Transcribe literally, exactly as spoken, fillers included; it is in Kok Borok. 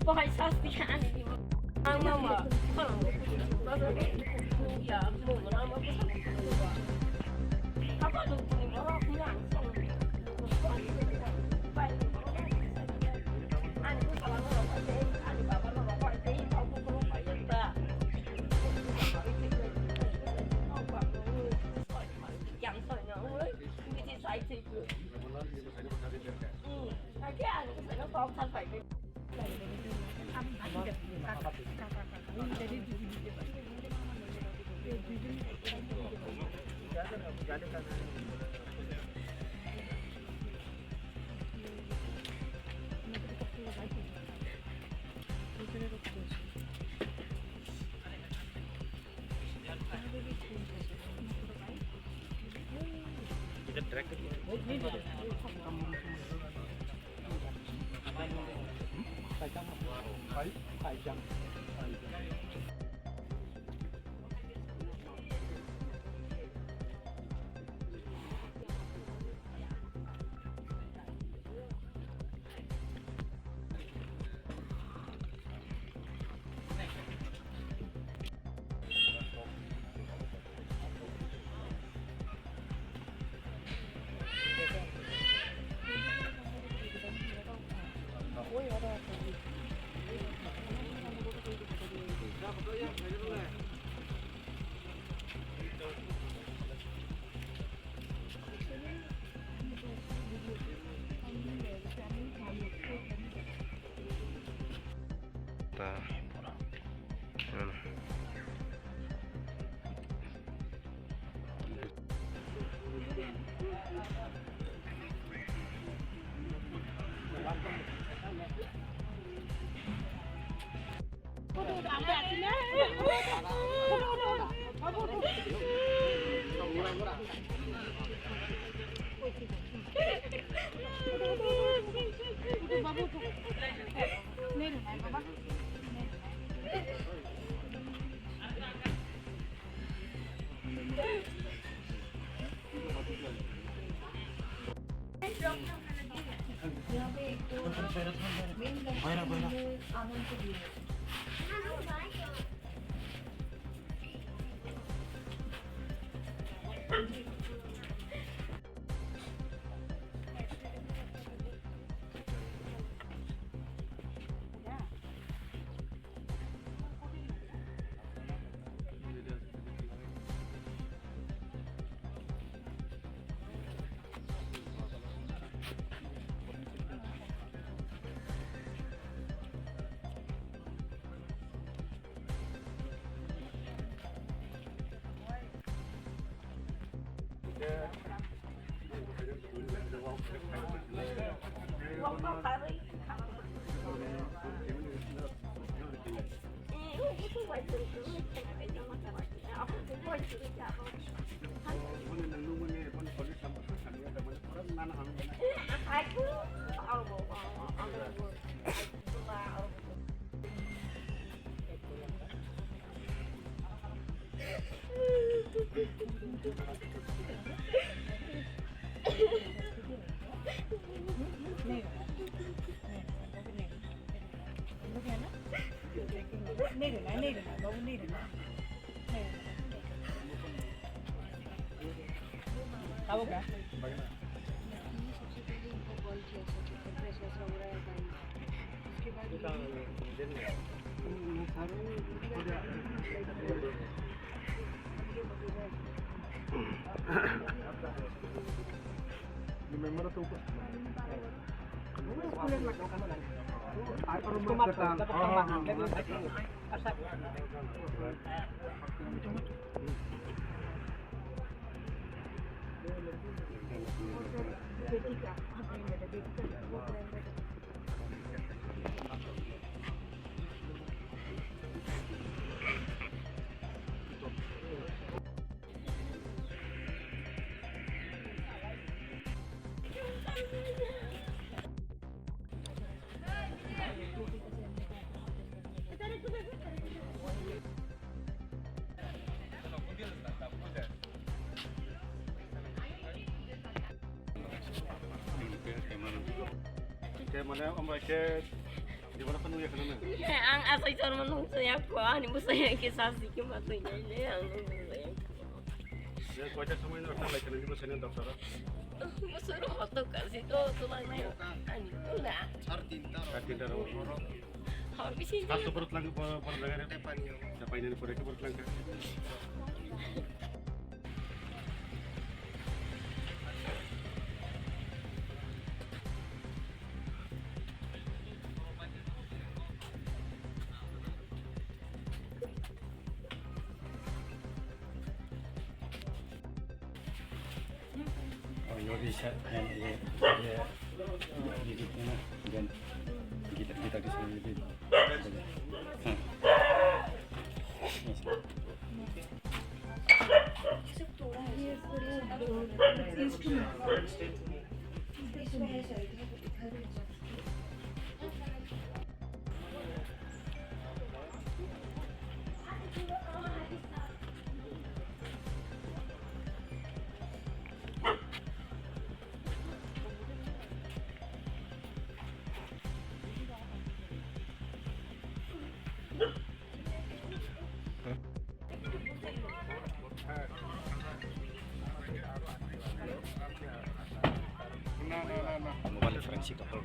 Bohai sasti kha ani bima. Ang mama. Ya, mo na ma ko sa. Apa tu ni borok ni ang song. Ani ko sa ma ko ani baba no ko ai ko ko ko ai ta. Yang so no. Ni ti sai ti. Hmm. Ai ke ani ko sa no ko sa sai. Ta. Tabuk ya? Khe mane omo khe Debara phano ya khana na? Ang asai chorma nung saya ko, ani bo saya ke sasi ke ma tui nai le, ang nung saya ko. Ya, koita samai no thang lai khana, ni bo saya doctor. Bo suru hoto kasi to, to lai nai. Ani to na. Sar tinta ro. Sar tinta ro. Hor bisi. Hasto borot lang, borot lang re. Tepani yo. Tepani ni pore ke borot lang ka. Oh, yo di sa, yan, ye, ye, di, di, di, di, di, di, kita, kita di sini, di. Ha. Yes. Mobile forensic apa?